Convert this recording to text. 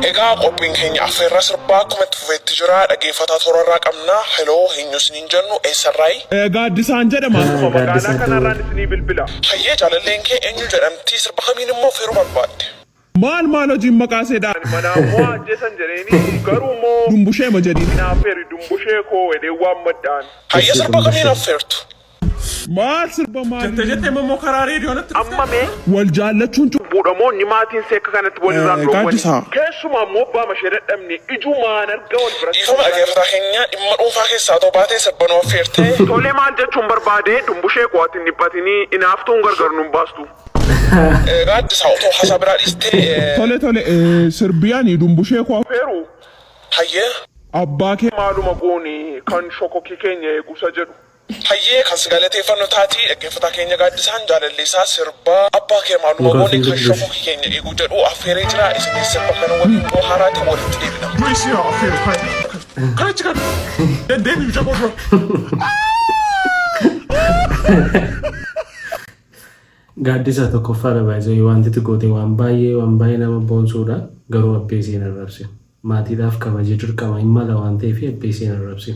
Egaa qophiin keenya affeerraa sirbaa akkuma itti fufeetti jira. Dhaggeeffataa toorarraa qabna. Heloo, eenyu isiniin jennu, eessarraayi? Gaaddisaan jedhama. Magaalaa Gaaddisaa kanarraan isinii bilbila. Hayyee, jaalalleen kee eenyu jedhamti? Sirba kamiin immoo affeeruu barbaadde? Maal maal hojiin maqaa seedha? Manaa immoo ajjeesan jedheeni garuu immoo Dumbushee ma jedhiin? naafeeri dumbushee koo edee waan maddaan. Hayyee, sirba kamiin affeertu? Maal sirba maal? Jettee jettee immoo karaa reediyoo natti dhufte. Amma mee Wal jaallachuun buudhamoonni maatiin seekka kanatti walirraan dhoowwani. Gaaddisaa. Keessumaa immoo abbaa mashee dadhabne ijumaan arga wal biratti. Dhiifama dhaggeeffataa keenya, dhimma dhuunfaa keessaa otoo baatee sirba nu affeertee. Tolee, maal jechuun barbaade, dumbushee koo ati hin dhiphatinii, inaaftuun gargar nun baastu. Gaaddisaa, otoo haasaa biraa dhiistee. Tole tole, sirbiyaan dumbushee koo Feeru Hayyee. Abbaa kee maaluma gooni kan shokokii keenya eegusa jedhu. Hayyee, kan si galateeffannu taatii dhaggeeffataa keenya Gaaddisaan jaalalleessaa sirba abbaa kee maaluma goone kan shokokii keenya eeguu jedhu affeeree jira. Isinis sirba kana waliin bohaaraatiin walitti deebina. Du'isi haa affeeru kan. Kanachi kan. Deddeebi'u jaboo dura. Gaaddisa tokkoffaadha baay'ee wanti itti goote waan baay'ee nama boonsuudha. Garuu abbee ishee hin arrabsin. Maatiidhaaf kabajee dirqama hin mala waan ta'eef abbee ishee hin arrabsin.